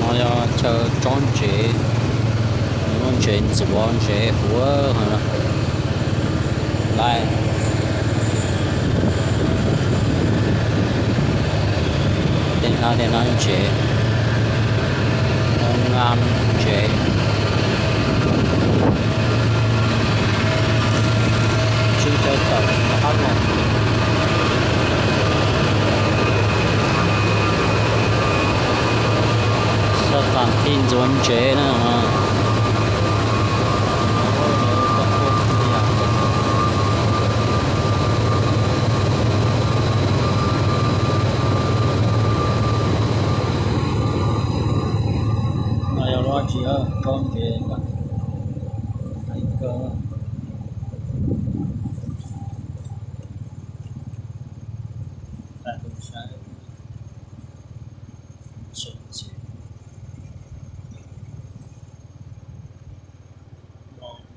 No yog chaw tsob ntsev, muaj ntsev ntxuav ntsev huv lawm. Tej no tej no ntsev, ntsev, tswj chaw tawm rov qab los. Xav tam thij ntxuav ntsev na. No yog lub tsis tsob ntsev,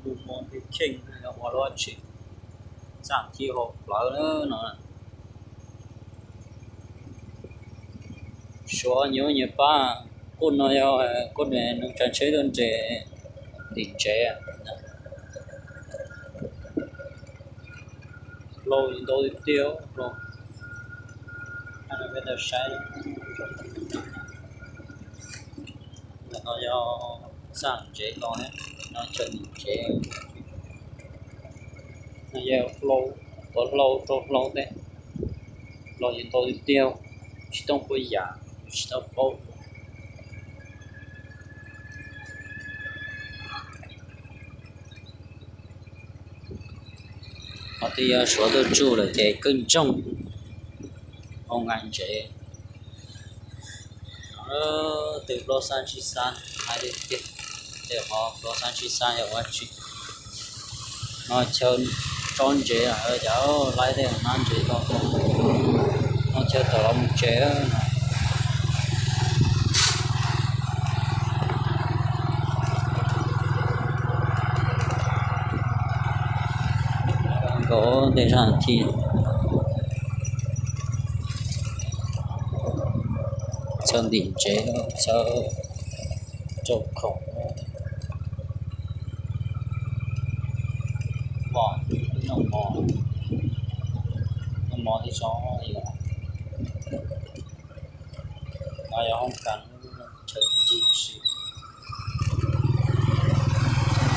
mus mus pem kheej ua lub tsis txaj thib hauv plawv no. Suav nyuj nyias pab, kuj no yog kuj nws tsav tsheb tuaj nres tim ntsev. Hlau ntau tiag tiag, hlau. Peb tau saib, no yog txaj ntsev no, no chaw ntsev. No yog hlau, tuav hlau rau hlau tej, hlau ntau tiag tiag, tsis tau puas yam, tsis tau paub. Qhov twg yog Suav tuaj tsuj lawm ces kawg ntsoog hauv nqaij ntsev. Tej plaub xab ntsib xab hais tiag tiag, tej qhov plaub xab ntsib xab yog ua tsi. No chaw tsob ntsev, cov laib tej nab ntsev ko, no chaw tawm los mus tsev. Nkaus tej zaj thij, chaw ntim ntsev, chaw rau khoom, mov, noj mov, noj mov thiab tso. No yog hoob kas, chaw ncig si,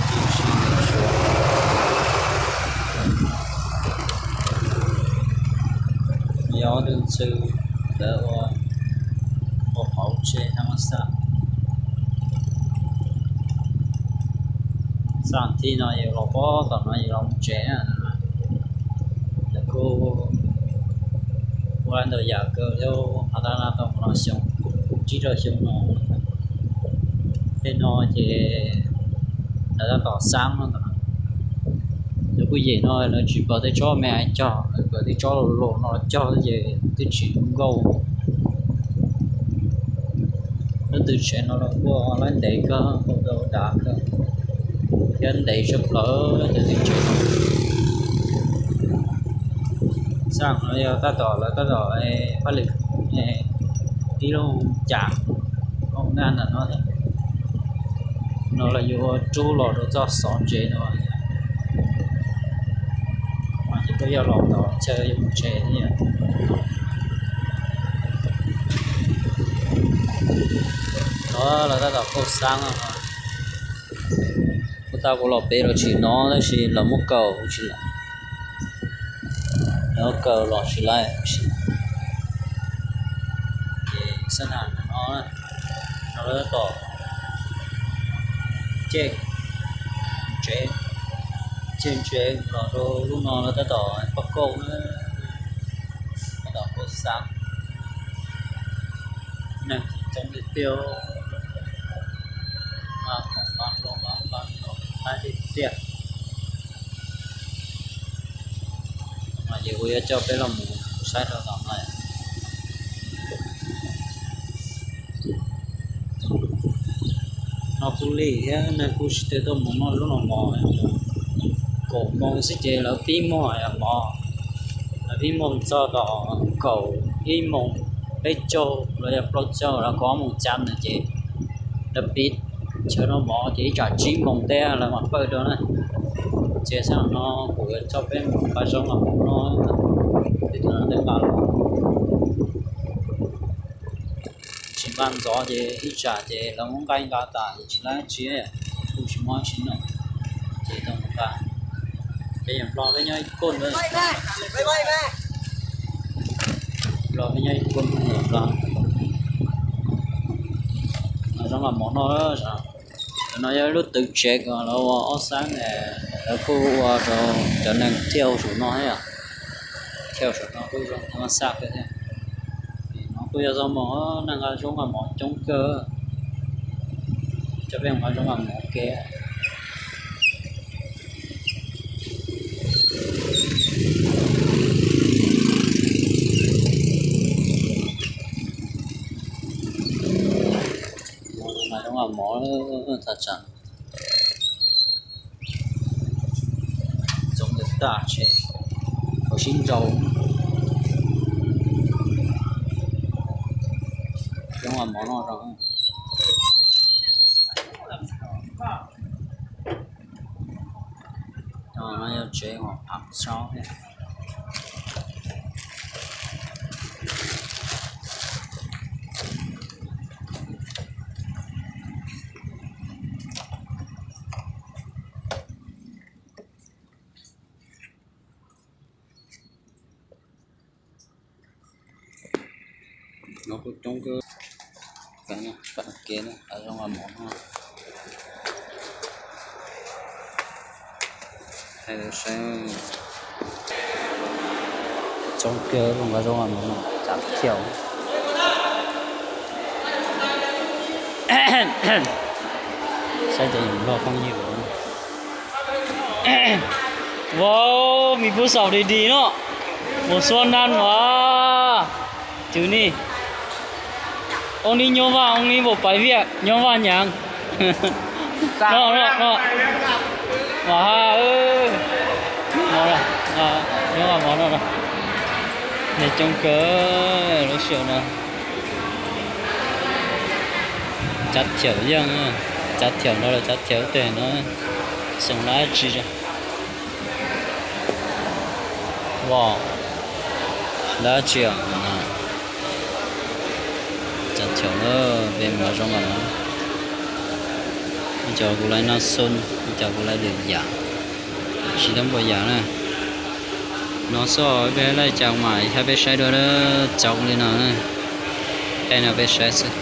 ncig si ntawm Suav. Yog ob tug ntxhw ntawd ua, ua qhov tsev thab mab xaj. Xaj thib no yus los pab tom no yus los mus tsev na. Lawv kuj ua ntau yam kawg thiab, has tas tau mus no xyoo, tsib rau xyoo no. Tej no ces lawv tab tom xab no ntag. Lawv kuj yem no lawv tsis pom tej tsob me ais cog, lawv pom tej tsob laus laus no cog ces twb tsis zoo nkauj. Lub twg tsev no los kuj laib ntev kawg, kuj tau dav kawg, thiab ntev tshaj plaws cov twg tsev no. Xab no yog tab tom lawv tab tom pab lwm ib lub cas, hoob nab ntawm no, no lawv yuav ua rub los rau txoj xov ntsev no. Ces kuj yog los tom chaw yuav mus tsev thiab. No lawv tab tom kauj xab no. Kuv tau kuv los pem los tsis hnov tab sis lawv muab kaw tsis lawm. Lawv kaw los tsis lawm. Ces xab nas no, no lawv tab tom cej ntsev, cej ntsev los rau lub no lawv tab tom pab kauj na, tab tom kauj xab. Neeg coob tiag tiag, mas khoom mas hluas mas mas no qab tiag tiag. Mas ces kuv yuav coj peb los mus saib rau tom no. No kuj lig thiab, neeg kuj tsis tau tuaj mus noj zaub noj mov, kaum moos xwb ces lawv pib muag mov, lawv pib muag txog tom kaum ib moos peb caug los yog plaub caug los kaum ob moos cas ntawd ces Lawv pib chaw noj mov ces ib tsam tsib moos teb lawv mam pawj rau na. Ces xab no kuv yuav coj peb mus nqa zaub nqa mov noj, tej tus no twb nqa los. Tsis nqa ntxov ces ib tsam ces lawv muab nqaij nqa tas ces tsis laib tsi, kuj tsis muaj tsi noj. Ces tau nqa, ces yog Nplog peb nyob ib koj, Nplog peb nyob ib koj, Nplog nqa zaub nqa mov noj. Cov no yog lub twv tsev uas lawv ua ob xab, lawv kuj ua rau cov neeg thiaj saum no thiab, thiaj saum no kuj zoo xab kawg thiab. No kuj yog txoj hmoo nqa zaub nqa mov coob kawg, coj peb nqa zaub nqa mov ua ke. Nqa zaub nqa mov tag tsam, txoov ntawm tag tsev, khaws sib nraus, zaub nqa mov noj zoo. No yog tsev uas phav tsaub thiab. No kuj coob kawg, pab kev na, nqa zaub nqa mov no. Hais lus saib, coob kawg, nqa zaub nqa mov no, tsav thiaum. Saib cov yus Nplog phooj ywg. Wow, me pub saum di di no, mus xua nan mas, cws ni, ông đi nhổ vào, ông đi bộ bảy việc, nhổ vào nhàng. Noj, noj, noj. Mas ha, noj, noj mov no, noj coob kawg lub sij hawm no. Tsav thiaum yeej, tsav thiaum no los tsav thiaum ub teg no, xeem dab tsi. Wow, dab tsi os. Tsav thiaum na, peb mus zoo mas no. Ib co kuv laiv noj xub, ib co kuv laiv lwm yam, tsis tau npaum yam na. No xwb, peb laj cas mas hab peb saib dua, cov li no, peb no peb saib xwb.